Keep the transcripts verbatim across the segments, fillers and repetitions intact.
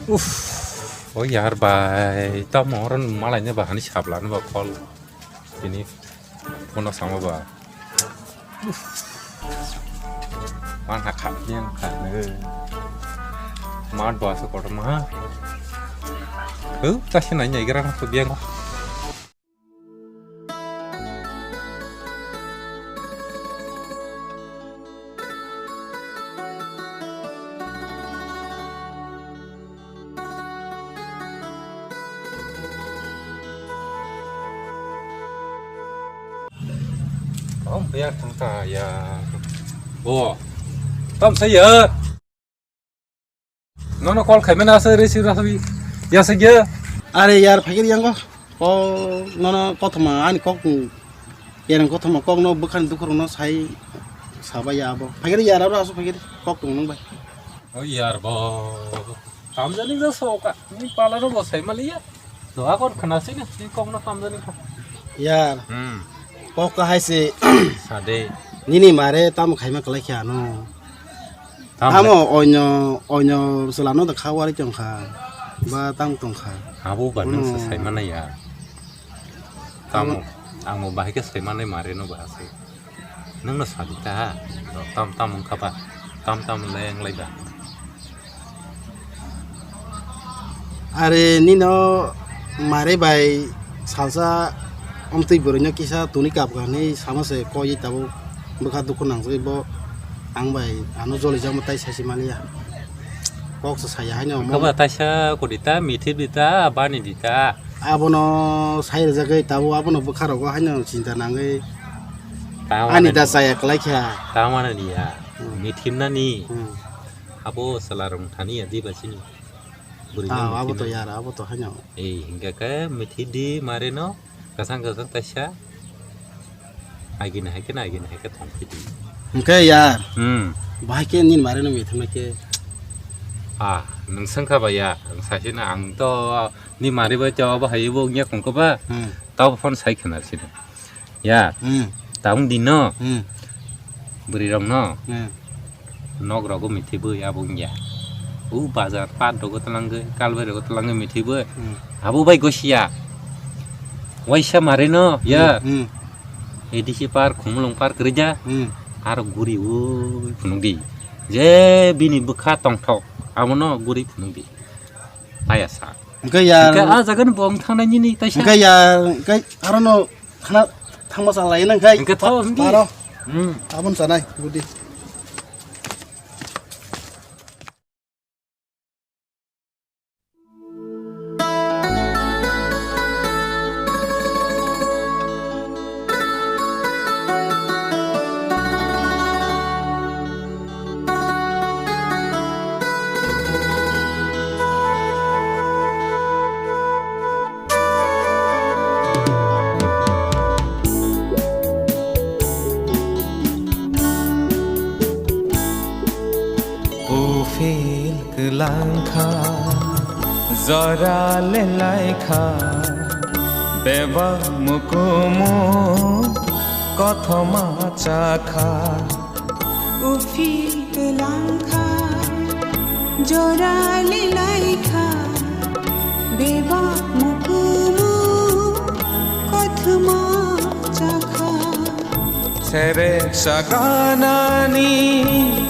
Uff, o yar bai, tamo oro nwng malaina ba hani sablano ba phol. Tini phone samo ba. Uff. Man ha kha biang kha ne. Mat ba so kotor ma. Hu, ta se nai nai gra na so biang. Om biar thangta ya. Bo. Tam saya. Nono call khaimani asa receive rasa bi yasa gya. Are yar, phagir yango. Ko nono kothoma ani kok, yang kothoma kok no bwkhan dukur no sai sabai ya abo. Phagir yar aro asu phagir kok tung nung bai. O yar bo. Tamjani ja soka. Ni pala no bo sai maliya. Doa kon khana sini. Ni kok no tamjani kha. Yar. Hmm. Kok ka hai se. Sade. Nini mare tam khaima kalai kha no. Tamo? Tamo onyo, onyo bwswlano da kha wari tongkha, ba tang tongkha. Abo ba nwng se. Ono. Sai mano ya. Tamo, ano. Ang mo bahai khe sai mano mare no ba se. Nwng no sadi ta, tam tam wngkha ba, tam tam le wng lai ba. Are nino mare bai salsa omtwi bwrwino kisa tuni kapkha hinwi sama se koi tabuk bwkha dukhu nangjagwi bo ang bai ano jolijakma tai saisi maliya. Kok se saya haino omo. Kaba taisa kodi ta, mithi di ta, bani di ta. Abono sai rwjagwi tabuk abono bwkha rogo haino chinta nangwi. Tamani ani da chaya kwlai kha. Tamani ya. Hmm. Mithi nani. Hmm. Abo chwla rwng thani ya diba chini. Bwrwi no. Ah, abo to yar, abo to haino. Ei, hingke ke mithi di mare no, kasang kasang taisa. Agini hai ke na, agini hai ke thang phidi. Hingke yar. Hmm. Bahai ke nini mare no mithi na ke. Ah, nwng sengkha ba ya, ang sasi na ang to ni mare ba to abo hai bo nya kong ko ba. Hmm. Tao phone sai khena sini. Ya. Hmm. Taung di no. Hmm. Bwrwi rok no. Hmm. Nok rogo mithi bui abo wngya. U bazar pat rogo twlangwi, kalbai rogo twlangwi mithi bui. Hmm. Abo bai gosia. Waisa mare no, ya. Hmm, hmm. A D C par, Khumulwng par kwrwija. Hmm. Aro guri ui phunukdi. Je bini bwkha tongthok, abono guri phunukdi. Taya sa. Hingke ya. Hingke a jaga ni bong thangnai nini taisa. Hingke ya, hingke aro no. Khana thangma chalai nang khai. Hingke tho, hingke. Paro. Hmm. Abon chanai, budi. Uphil kwlangkha, jora lelaikha, bebak mukumu kothoma chakha. Uphil kwlangkha, jora lelaikha, bebak mukumu kothoma chakha. Serek saganani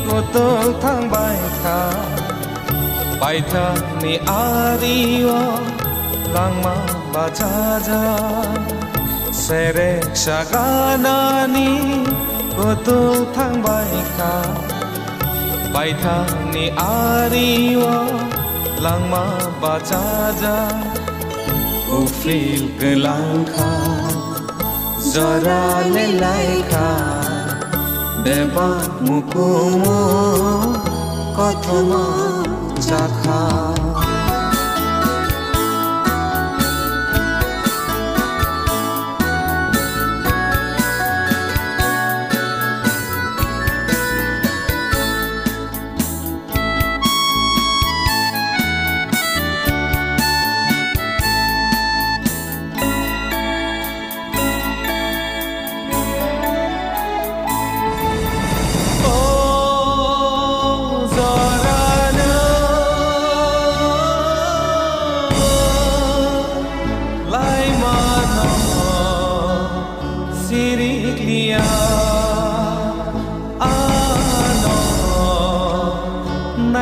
kutol thangbaikha, paithakni ario langma bachaja. Serek saganani kutul thangbaikha, paithakni ario langma bachaja. Uphil kwlangkha, jora lelaikha, bebak mukumu kothoma chakha.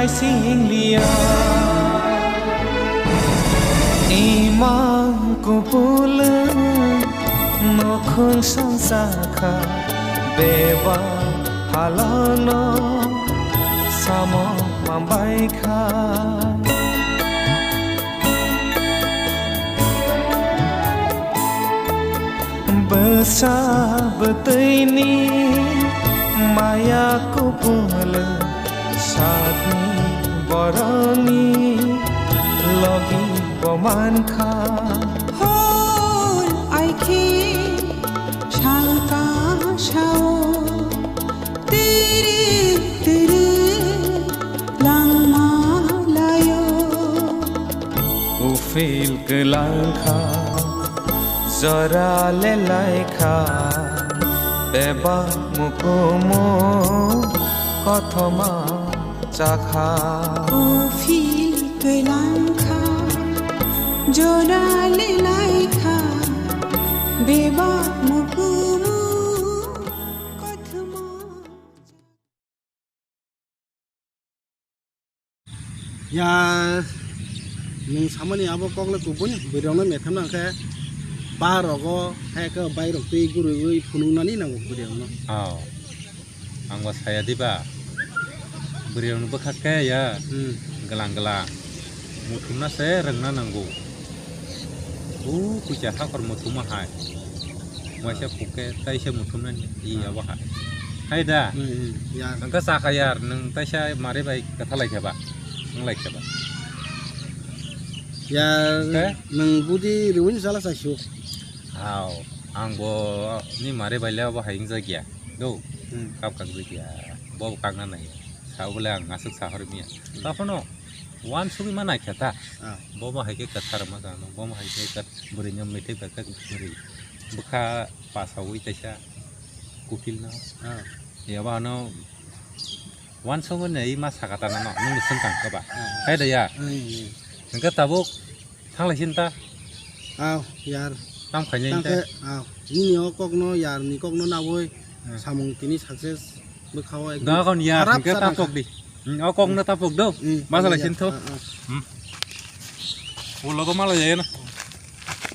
Singliya imang kupulung nukhung songchakha beba halano samo mambaikha. Bwsa bwtwini maya kupulung sakni boroni logi bo mankha. Hor aikhe salka sao tiri tiri langma layo. Ufil kwlangkha, jora lelaikha, beba mukumu kothoma chakha. Ufil kwlangkha, jora lelaikha, beba mukumu kothoma. Ya, nwng samani abo kok le kubui, bwrwi rokno metham nang khe, ba rogo, hai khe bai rok twi guriui phunuk nani nango bwrwi rokno. Oh, ang bo saya di ba, bwrwi rokno bwkha khe ya, Hmm. glang glang, muthumna se rwngna nango. O kucha hakor muthuma hai. Waisa puke taisa muthumnani i abo hai. Hai da. Hmm, hmm, ya. Nang ka sakha yar, nang taisa mare bai kathalai kheba. Nang lai kheba. Ya, Te? Nang budi riwin sala saisu. Hao, ang bo ni mare bai le abo hai wngjakya. Do. Hmm. Kap kang jakya. Bo kangna nai. Sa bole ang aswk sahor miya. Hmm. Taphano Wansugwi ma naikha ta? Ah. Bo ma hai khe kwthar ma kha, bo ma hai khe kwth-, bwrwi no mithai bai khe bwrwi bwkha pasaui taisa kufil no. Ah. Yaba ano wansugwi nai ma saka ta nano, nung swng kang khe ba. Ah. Hai da ya? Hmm, hmm. Hwnkhe tabuk thanglai sin ta? Aw, yar. Tam khainai Tang ta? Khe, aw. Nini o kok no, yar ni kok no naui, Hmm. samung tini success. Bwkha o ekdom Gakon ya, harap hwnkhe chara tapok kha. Di. Hmm, o kok no tapok do. Hmm, Masa lai ya, sin tho. Ah, ah. Hmm. O logo mala jaya na.